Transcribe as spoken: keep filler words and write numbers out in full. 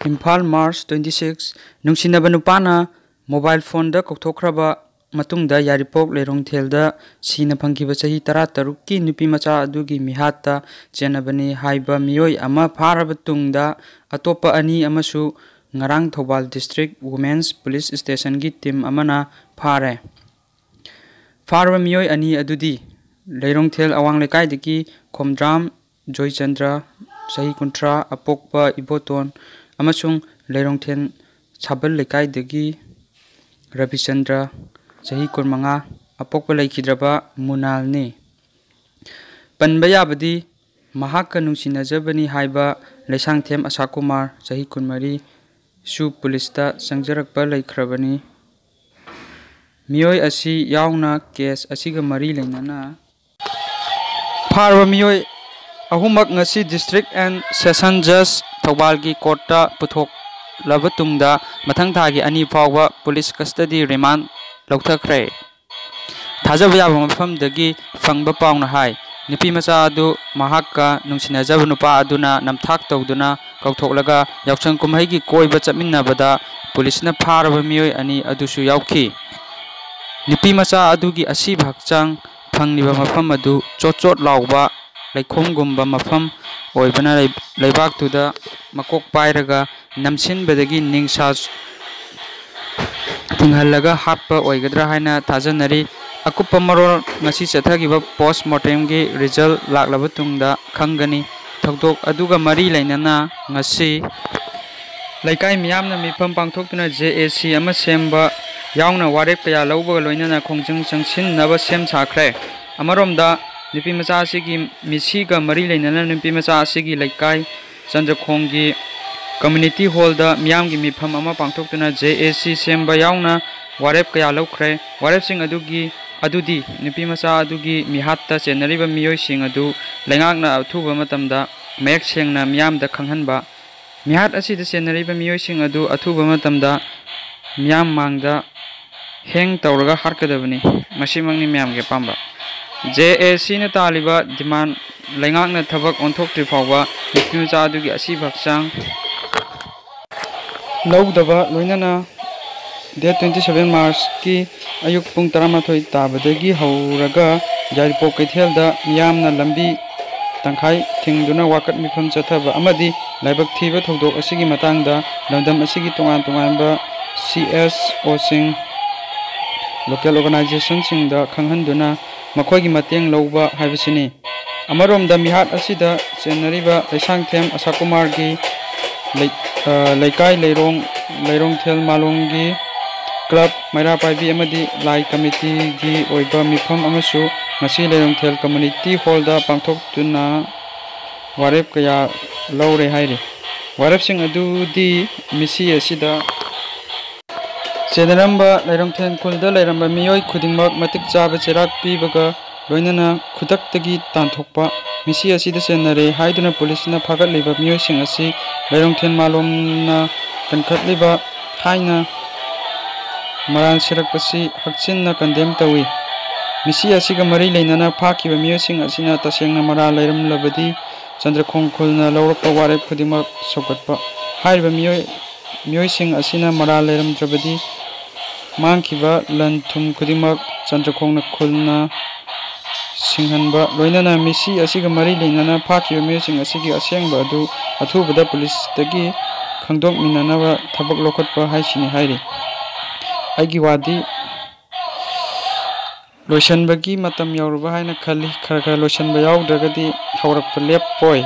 Imphal, March twenty six꯫ ꯅꯨꯡꯁꯤꯅꯕ ꯅꯨꯄꯥꯅ mobile phoneꯗ ꯀꯥꯎꯊꯣꯛꯈ꯭ꯔꯕ ꯃꯇꯨꯡꯗ ꯌꯥꯏꯔꯤꯄꯣꯛ ꯂꯩꯔꯣꯡꯊꯦꯜꯗ ꯁꯤꯅ ꯐꯪꯈꯤꯕ ꯆꯍꯤ ꯇꯔꯥ ꯇꯔꯨꯛꯀꯤ ꯅꯨꯄꯤ ꯃꯆꯥ ꯑꯗꯨꯒꯤ ꯃꯤꯍꯥꯠꯇ ꯆꯦꯟꯅꯕꯅꯤ ꯍꯥꯏꯕ ꯃꯤꯑꯣꯏ ꯑꯃ ꯐꯥꯔꯕ ꯇꯨꯡꯗ ꯑꯇꯣꯞꯄ ꯑꯅꯤ ꯑꯃꯁꯨ ꯉꯔꯥꯡ Thoubal District Women's Police Stationꯒꯤ team ꯑꯃꯅ ꯐꯥꯔꯦ꯫ ꯐꯥꯔꯕ ꯃꯤꯑꯣꯏ ꯑꯅꯤ ꯑꯗꯨꯗꯤ ꯂꯩꯔꯣꯡꯊꯦꯜ ꯑꯋꯥꯡ ꯂꯩꯀꯥꯏꯗꯒꯤ ꯈꯣꯝꯗ꯭ꯔꯥꯝ ꯖꯣꯏꯆꯟꯗ꯭ꯔ, ꯆꯍꯤ ꯀꯨꯟꯊ꯭ꯔꯥ, ꯑꯄꯣꯛꯄ ꯏꯕꯣꯇꯣꯟ, ꯑꯃꯁꯨꯡ ꯂꯩꯔꯣꯡꯊꯦꯜ ꯁꯥꯕꯜ ꯂꯩꯀꯥꯏꯗꯒꯤ ꯔꯕꯤꯆꯟꯗ꯭ꯔ, ꯆꯍꯤ ꯀꯨꯟꯃꯉꯥ, ꯑꯄꯣꯛꯄ ꯂꯩꯈꯤꯗ꯭ꯔꯕ ꯃꯨꯅꯥꯜꯅꯤ꯫ ꯄꯟꯕ ꯌꯥꯕꯗꯤ, ꯃꯍꯥꯛꯀ ꯅꯨꯡꯁꯤꯅꯖꯕꯅꯤ ꯍꯥꯏꯕ ꯂꯩꯁꯥꯡꯊꯦꯝ ꯑꯁꯥꯀꯨꯃꯥꯔ, ꯆꯍꯤ ꯀꯨꯟꯃꯔꯤ, ꯁꯨ ꯄꯨꯂꯤꯁꯇ ꯆꯪꯖꯔꯛꯄ ꯂꯩꯈ꯭ꯔꯕꯅꯤ꯫ ꯃꯤꯑꯣꯏ ꯑꯁꯤ ꯌꯥꯎꯅ case ꯑꯁꯤꯒ ꯃꯔꯤ ꯂꯩꯅꯅ ꯐꯥꯔꯕ ꯃꯤꯑꯣꯏ ꯑꯍꯨꯝꯃꯛ ꯉꯁꯤ District and Session Judge ꯊꯧꯕꯥꯜꯒꯤ courtꯇ ꯄꯨꯊꯣꯛꯂꯕ ꯇꯨꯡꯗ ꯃꯊꯪ ꯊꯥꯒꯤ ꯑꯅꯤ ꯐꯥꯎꯕ police custody remand ꯂꯧꯊꯈ꯭ꯔꯦ꯫ ꯊꯥꯖꯕ ꯌꯥꯕ ꯃꯐꯝꯗꯒꯤ ꯐꯪꯕ ꯄꯥꯎꯅ ꯍꯥꯏ, ꯅꯨꯄꯤ ꯃꯆꯥ ꯑꯗꯨ ꯃꯍꯥꯛꯀ ꯅꯨꯡꯁꯤꯅꯖꯕ ꯅꯨꯄꯥ ꯑꯗꯨꯅ ꯅꯝꯊꯥꯛ ꯇꯧꯗꯨꯅ ꯀꯧꯊꯣꯛꯂꯒ ꯌꯥꯎꯁꯪ ꯀꯨꯝꯍꯩꯒꯤ ꯀꯣꯏꯕ ꯆꯠꯃꯤꯟꯅꯕꯗ ꯄꯨꯂꯤꯁꯅ ꯐꯥꯔꯕ ꯃꯤꯑꯣꯏ ꯑꯅꯤ ꯑꯗꯨꯁꯨ ꯌꯥꯎꯈꯤ꯫ ꯅꯨꯄꯤ ꯃꯆꯥ ꯑꯗꯨꯒꯤ ꯑꯁꯤꯕ ꯍꯛꯆꯥꯡ ꯐꯪꯂꯤꯕ ꯃꯐꯝ ꯑꯗꯨ ꯆꯣꯠ ꯆꯣꯠ ꯂꯥꯎꯕ ꯂꯩꯈꯣꯝꯒꯨꯝꯕ ꯃꯐꯝ ꯑꯣꯏꯕꯅ, ꯂꯩ-, ꯂꯩꯕꯥꯛꯇꯨꯗ ꯃꯀꯣꯛ ꯄꯥꯏꯔꯒ ꯅꯝꯁꯤꯟꯕꯗꯒꯤ ꯅꯤꯡꯁꯥ ꯊꯤꯡꯍꯜꯂꯒ ꯍꯥꯠꯄ ꯑꯣꯏꯒꯗ꯭ꯔꯥ ꯍꯥꯏꯅ ꯊꯥꯖꯅꯔꯤ꯫ ꯑꯀꯨꯞꯄ ꯃꯔꯣꯜ ꯉꯁꯤ ꯆꯠꯊꯈꯤꯕ post mortemꯒꯤ result ꯂꯥꯛꯂꯕ ꯇꯨꯡꯗ ꯈꯪꯒꯅꯤ꯫ ꯊꯧꯗꯣꯛ ꯑꯗꯨꯒ ꯃꯔꯤ ꯂꯩꯅꯅ ꯉꯁꯤ ꯂꯩꯀꯥꯏ ꯃꯤꯌꯥꯝꯅ ꯃꯤꯐꯝ ꯄꯥꯡꯊꯣꯛꯇꯨꯅ J A C ꯑꯃ ꯁꯦꯝꯕ ꯌꯥꯎꯅ ꯋꯥꯔꯦꯞ ꯀꯌꯥ ꯂꯧꯕꯒ ꯂꯣꯏꯅꯅ ꯈꯣꯡꯖꯪ ꯆꯪꯁꯤꯟꯅꯕ ꯁꯦꯝ ꯁꯥꯈ꯭ꯔꯦ꯫ ꯑꯃꯔꯣꯝꯗ, ꯅꯨꯄꯤ ꯃꯆꯥ ꯑꯁꯤꯒꯤ ꯃꯤꯁꯤꯒ ꯃꯔꯤ ꯂꯩꯅꯅ ꯅꯨꯄꯤ ꯃꯆꯥ ꯑꯁꯤꯒꯤ ꯂꯩꯀꯥꯏ ꯆꯟꯗ꯭ꯔꯈꯣꯡꯒꯤ community hallꯗ ꯃꯤꯌꯥꯝꯒꯤ ꯃꯤꯐꯝ ꯑꯃ ꯄꯥꯡꯊꯣꯛꯇꯨꯅ J A C ꯁꯦꯝꯕ ꯌꯥꯎꯅ ꯋꯥꯔꯦꯞ ꯀꯌꯥ ꯂꯧꯈ꯭ꯔꯦ꯫ ꯋꯥꯔꯦꯞꯁꯤꯡ ꯑꯗꯨꯒꯤ, ꯑꯗꯨꯗꯤ ꯅꯨꯄꯤ ꯃꯆꯥ ꯑꯗꯨꯒꯤ ꯃꯤꯍꯥꯠꯇ ꯆꯦꯟꯅꯔꯤꯕ ꯃꯤꯑꯣꯏꯁꯤꯡ ꯑꯗꯨ ꯂꯩꯉꯥꯛꯅ ꯑꯊꯨꯕ ꯃꯇꯝꯗ ꯃꯌꯦꯛ ꯁꯦꯡꯅ ꯃꯤꯌꯥꯝꯗ ꯈꯪꯍꯟꯕ, ꯃꯤꯍꯥꯠ ꯑꯁꯤꯗ ꯆꯦꯟꯅꯔꯤꯕ ꯃꯤꯑꯣꯏꯁꯤꯡ ꯑꯗꯨ ꯑꯊꯨꯕ ꯃꯇꯝꯗ ꯃꯤꯌꯥꯝ ꯃꯥꯡꯗ ꯍꯦꯡ ꯇꯧꯔꯒ ꯍꯥꯠꯀꯗꯕꯅꯤ꯫ ꯃꯁꯤꯃꯛꯅꯤ ꯃꯌꯥꯝꯒꯤ ꯑꯄꯥꯝꯕ꯫ J A Cꯅ ꯇꯥꯜꯂꯤꯕ demand ꯂꯩꯉꯥꯛꯅ ꯊꯕꯛ ꯑꯣꯟꯊꯣꯛꯇ꯭ꯔꯤ ꯐꯥꯎꯕ ꯅꯨꯄꯤ ꯃꯆꯥ ꯑꯗꯨꯒꯤ ꯑꯁꯤꯕ ꯍꯛꯆꯥꯡ ꯂꯧꯗꯕ ꯂꯣꯏꯅꯅ ꯗꯦꯠ ꯇ꯭ꯋꯦꯟꯇꯤ ꯁꯚꯦꯟ ꯃꯥꯔꯆꯀꯤ ꯑꯌꯨꯛ ꯄꯨꯡ ꯇꯔꯥꯃꯥꯊꯣꯏ ꯇꯥꯕꯗꯒꯤ ꯍꯧꯔꯒ ꯌꯥꯏꯔꯤꯄꯣꯛ ꯀꯩꯊꯦꯜꯗ ꯃꯤꯌꯥꯝꯅ ꯂꯝꯕꯤ ꯇꯪꯈꯥꯏ ꯊꯤꯡꯗꯨꯅ ꯋꯥꯀꯠ ꯃꯤꯐꯝ ꯆꯠꯊꯕ ꯑꯃꯗꯤ ꯂꯥꯏꯕꯛ ꯊꯤꯕ ꯊꯧꯗꯣꯛ ꯑꯁꯤꯒꯤ ꯃꯇꯥꯡꯗ ꯂꯝꯗꯝ ꯑꯁꯤꯒꯤ ꯇꯣꯉꯥꯟ ꯇꯣꯉꯥꯟꯕ ꯁꯤ ꯑꯦꯁ ꯑꯣꯁꯤꯡ, ꯂꯣꯀꯦꯜ ꯑꯣꯔꯒꯅꯥꯏꯖꯦꯁꯟꯁꯤꯡꯗ ꯈꯪꯍꯟꯗꯨꯅ ꯃꯈꯣꯏꯒꯤ ꯃꯇꯦꯡ ꯂꯧꯕ ꯍꯥꯏꯕꯁꯤꯅꯤ꯫ ꯑꯃꯔꯣꯝꯗ ꯃꯤꯍꯥꯠ ꯑꯁꯤꯗ ꯆꯦꯟꯅꯔꯤꯕ ꯂꯩꯁꯥꯡꯊꯦꯝ ꯑꯁꯥꯀꯨꯃꯥꯔꯒꯤ ꯂꯩ-, ꯑ, ꯂꯩꯀꯥꯏ ꯂꯩꯔꯣꯡ, ꯂꯩꯔꯣꯡꯊꯦꯜ ꯃꯥꯂꯣꯝꯒꯤ ꯀ꯭ꯂꯕ, ꯃꯩꯔꯥ ꯄꯥꯏꯕꯤ ꯑꯃꯗꯤ ꯂꯥꯏ ꯀꯃꯤꯇꯤꯒꯤ ꯑꯣꯏꯕ ꯃꯤꯐꯝ ꯑꯃꯁꯨ ꯉꯁꯤ ꯂꯩꯔꯣꯡꯊꯦꯜ ꯀꯝꯃꯨꯅꯤꯇꯤ ꯍꯣꯜꯗ ꯄꯥꯡꯊꯣꯛꯇꯨꯅ ꯋꯥꯔꯦꯞ ꯀꯌꯥ ꯂꯧꯔꯦ ꯍꯥꯏꯔꯤ꯫ ꯋꯥꯔꯦꯞꯁꯤꯡ ꯑꯗꯨꯗꯤ ꯃꯤꯁꯤ ꯑꯁꯤꯗ ꯆꯦꯟꯅꯔꯝꯕ ꯂꯩꯔꯣꯡꯊꯦꯜ ꯈꯨꯜꯗ ꯂꯩꯔꯝꯕ ꯃꯤꯑꯣꯏ ꯈꯨꯗꯤꯡꯃꯛ ꯃꯇꯤꯛ ꯆꯥꯕ ꯆꯩꯔꯥꯛ ꯄꯤꯕꯒ ꯂꯣꯏꯅꯅ ꯈꯨꯗꯛꯇꯒꯤ ꯇꯥꯟꯊꯣꯛꯄ꯫ ꯃꯤꯁꯤ ꯑꯁꯤꯗ ꯆꯦꯟꯅꯔꯦ ꯍꯥꯏꯗꯨꯅ ꯄꯨꯂꯤꯁꯅ ꯐꯥꯒꯠꯂꯤꯕ ꯃꯤꯑꯣꯏꯁꯤꯡ ꯑꯁꯤ ꯂꯩꯔꯣꯡꯊꯦꯜ ꯃꯥꯂꯣꯝꯅ ꯀꯟꯈꯠꯂꯤꯕ ꯍꯥꯏꯅ ꯃꯔꯥꯜ ꯁꯤꯔꯛꯄꯁꯤ ꯍꯛꯆꯤꯟꯅ ꯀꯟꯗꯦꯝ ꯇꯧꯏ꯫ ꯃꯤꯁꯤ ꯑꯁꯤꯒ ꯃꯔꯤ ꯂꯩꯅꯅ ꯐꯥꯈꯤꯕ ꯃꯤꯑꯣꯏꯁꯤꯡ ꯑꯁꯤꯅ ꯇꯁꯦꯡꯅ ꯃꯔꯥꯜ ꯂꯩꯔꯝꯂꯕꯗꯤ ꯆꯟꯗ꯭ꯔꯈꯣꯡ ꯈꯨꯜꯅ ꯂꯧꯔꯛꯄ ꯋꯥꯔꯦꯞ ꯈꯨꯗꯤꯡꯃꯛ ꯁꯧꯒꯠꯄ꯫ ꯍꯥꯏꯔꯤꯕ ꯃꯤꯑꯣꯏ, ꯃꯤꯑꯣꯏꯁꯤꯡ ꯑꯁꯤꯅ ꯃꯔꯥꯜ ꯂꯩꯔꯝꯗ꯭ꯔꯕꯗꯤ ꯃꯥꯡꯈꯤꯕ ꯂꯟ ꯊꯨꯝ ꯈꯨꯗꯤꯡꯃꯛ ꯆꯟꯗ꯭ꯔꯈꯣꯡꯅ ꯈꯨꯜꯅ ꯁꯤꯡꯍꯟꯕ, ꯂꯣꯏꯅꯅ ꯃꯤꯁꯤ ꯑꯁꯤꯒ ꯃꯔꯤ ꯂꯩꯅꯅ ꯐꯥꯈꯤꯕ ꯃꯤꯑꯣꯏꯁꯤꯡ ꯑꯁꯤꯒꯤ ꯑꯁꯦꯡꯕ ꯑꯗꯨ ꯑꯊꯨꯕꯗ ꯄꯨꯂꯤꯁꯇꯒꯤ ꯈꯪꯗꯣꯛꯃꯤꯟꯅꯅꯕ ꯊꯕꯛ ꯂꯧꯈꯠꯄ ꯍꯥꯏꯁꯤꯅꯤ ꯍꯥꯏꯔꯤ꯫ ꯑꯩꯒꯤ ꯋꯥꯗꯤ ꯂꯣꯏꯁꯤꯟꯕꯒꯤ ꯃꯇꯝ ꯌꯧꯔꯕ ꯍꯥꯏꯅ ꯈꯜꯂꯤ꯫ ꯈꯔ ꯈꯔ ꯂꯣꯏꯁꯤꯟꯕ ꯌꯥꯎꯗ꯭ꯔꯒꯗꯤ ꯍꯧꯔꯛꯄ ꯂꯦꯞꯄꯣꯏ꯫